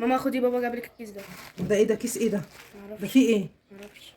ماما خدي، بابا جاب لك الكيس ده. ده ايه ده؟ كيس ايه ده؟ معرفش. ده فيه ايه؟ معرفش.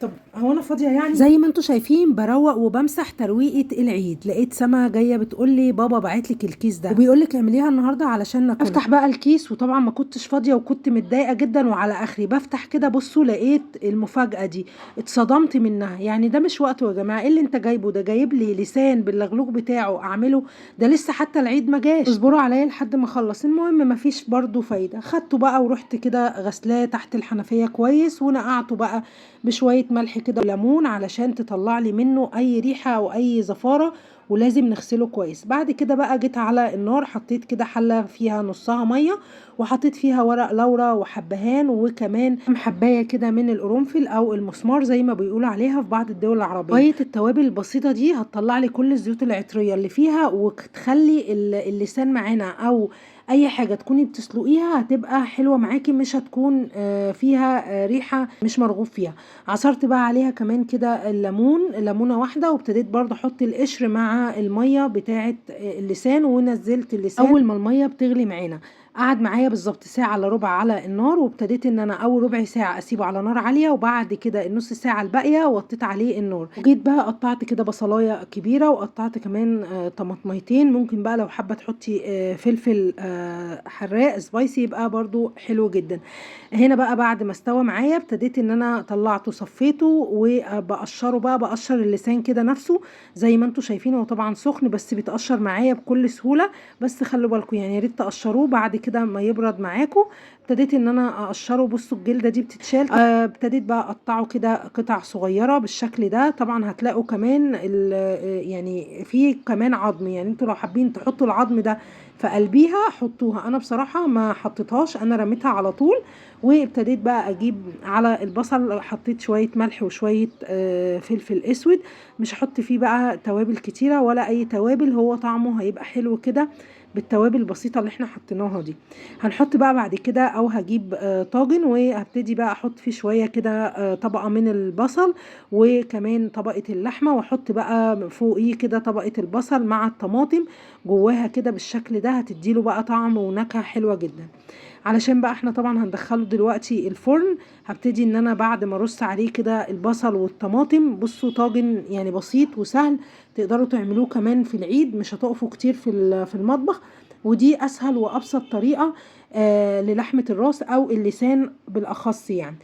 طب هو انا فاضية يعني؟ زي ما انتم شايفين بروق وبمسح ترويقه العيد، لقيت سما جاية بتقول لي بابا بعت لك الكيس ده وبيقول لك اعمليها النهارده علشان ناكلها. افتح بقى الكيس، وطبعا ما كنتش فاضية وكنت متضايقة جدا وعلى اخري. بفتح كده بصوا لقيت المفاجاة دي، اتصدمت منها. يعني ده مش وقته يا جماعة، ايه اللي انت جايبه ده؟ جايب لي لسان باللغلوغ بتاعه اعمله؟ ده لسه حتى العيد ما جاش، اصبروا عليا لحد ما اخلص. المهم ما فيش برضو فايده، خدته بقى ورحت كده غسلاه تحت الحنفية كويس، ونقعته بقى بشوية ملح كده وليمون علشان تطلع لي منه اي ريحه او اي زفاره، ولازم نغسله كويس. بعد كده بقى جيت على النار، حطيت كده حله فيها نصها مية، وحطيت فيها ورق لورا وحبهان، وكمان حبايه كده من القرنفل او المسمار زي ما بيقولوا عليها في بعض الدول العربية. شوية التوابل البسيطة دي هتطلع لي كل الزيوت العطريه اللي فيها، وتخلي اللسان معانا او اي حاجة تكوني بتسلقيها هتبقى حلوة معاكي، مش هتكون فيها ريحه مش مرغوب فيها. عصرت بقى عليها كمان كده الليمون، ليمونه واحدة، وابتديت برضه احط القشر مع المية بتاعه اللسان، ونزلت اللسان. اول ما المية بتغلي معانا قعد معايا بالظبط ساعة الا ربع على النار، وابتديت ان انا اول ربع ساعة اسيبه على نار عالية، وبعد كده النص ساعة الباقية وطيت عليه النار. وجيت بقى قطعت كده بصلايه كبيرة، وقطعت كمان طماطميتين. ممكن بقى لو حابة تحطي فلفل حراق spicy يبقى برضو حلو جدا. هنا بقى بعد ما استوى معايا ابتديت ان انا طلعته صفيته وبقشره بقى، بقشر اللسان كده نفسه زي ما انتم شايفين. هو طبعا سخن بس بيتقشر معايا بكل سهولة، بس خلوا بالكم يعني يا ريت تقشروه بعد كده ما يبرد معاكم. ابتديت ان انا اقشره، بصوا الجلدة دي بتتشال. ابتديت بقى اقطعه كده قطع صغيرة بالشكل ده. طبعا هتلاقوا كمان يعني في كمان عظم، يعني انتوا لو حابين تحطوا العظم ده في قلبيها حطوها، انا بصراحة ما حطيتهاش، انا رميتها على طول. وابتديت بقى اجيب على البصل، حطيت شوية ملح وشوية فلفل اسود، مش هحط فيه بقى توابل كتيرة ولا اي توابل، هو طعمه هيبقى حلو كده بالتوابل البسيطة اللي احنا حطيناها دي. هنحط بقى بعد كده، او هجيب طاجن وهبتدي بقى احط فيه شوية كده طبقه من البصل وكمان طبقه اللحمة، واحط بقى فوقيه كده طبقه البصل مع الطماطم جواها كده بالشكل ده، هتديله بقى طعم ونكهه حلوة جدا. علشان بقى احنا طبعا هندخله دلوقتي الفرن، هبتدي ان انا بعد ما ارص عليه كده البصل والطماطم. بصوا طاجن يعني بسيط وسهل، تقدروا تعملوه كمان في العيد، مش هتقفوا كتير في المطبخ. ودي اسهل وابسط طريقه للحمه الراس او اللسان بالاخص يعني.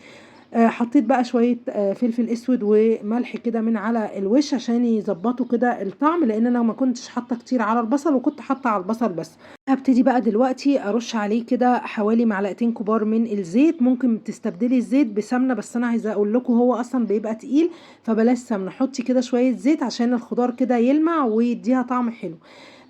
حطيت بقى شوية فلفل اسود وملح كده من على الوش عشان يظبطوا كده الطعم، لان انا ما كنتش حاطه كتير على البصل وكنت حاطه على البصل بس. هبتدي بقى دلوقتي ارش عليه كده حوالي معلقتين كبار من الزيت. ممكن تستبدلي الزيت بسمنه، بس انا عايزه اقول لكم هو اصلا بيبقى تقيل فبلاش سمنه، حطي كده شوية زيت عشان الخضار كده يلمع ويديها طعم حلو.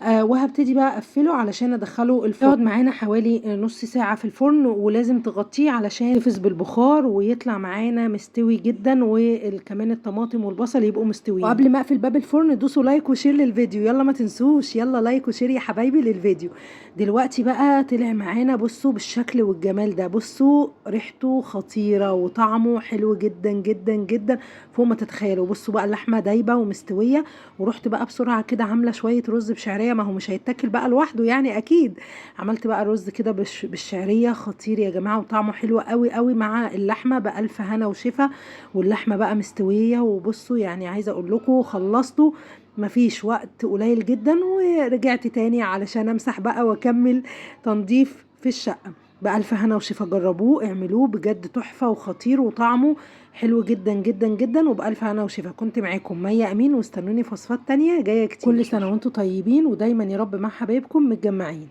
وهبتدي بقى اقفله علشان ادخله الفرن. يقعد معانا حوالي نص ساعة في الفرن، ولازم تغطيه علشان يحتفظ بالبخار ويطلع معانا مستوي جدا، وكمان الطماطم والبصل يبقوا مستويين. وقبل ما اقفل باب الفرن دوسوا like و share للفيديو، يلا ما تنسوش، يلا like و share يا حبايبي للفيديو. دلوقتي بقى طلع معانا بصوا بالشكل والجمال ده، بصوا ريحته خطيرة وطعمه حلو جدا جدا جدا فوق ما تتخيلوا. بصوا بقى اللحمة دايبه ومستويه، ورحت بقى بسرعة كده عامله شوية رز بشعريه، ما هو مش هيتاكل بقى لوحده يعني اكيد. عملت بقى رز كده بالشعريه خطير يا جماعة، وطعمه حلو قوي قوي مع اللحمة بالف هنا وشفا. واللحمة بقى مستوية، وبصوا يعني عايزه اقول لكم خلصته مفيش وقت قليل جدا، ورجعت تاني علشان امسح بقى واكمل تنظيف في الشقة. بألف هنا وشفا، جربوه اعملوه بجد تحفة وخطير وطعمه حلو جدا جدا جدا، وبألف هنا وشفا. كنت معاكم مي أمين، واستنوني في وصفات تانية جاية كتير. كل سنة وانتم طيبين، ودايما يا رب مع حبايبكم متجمعين.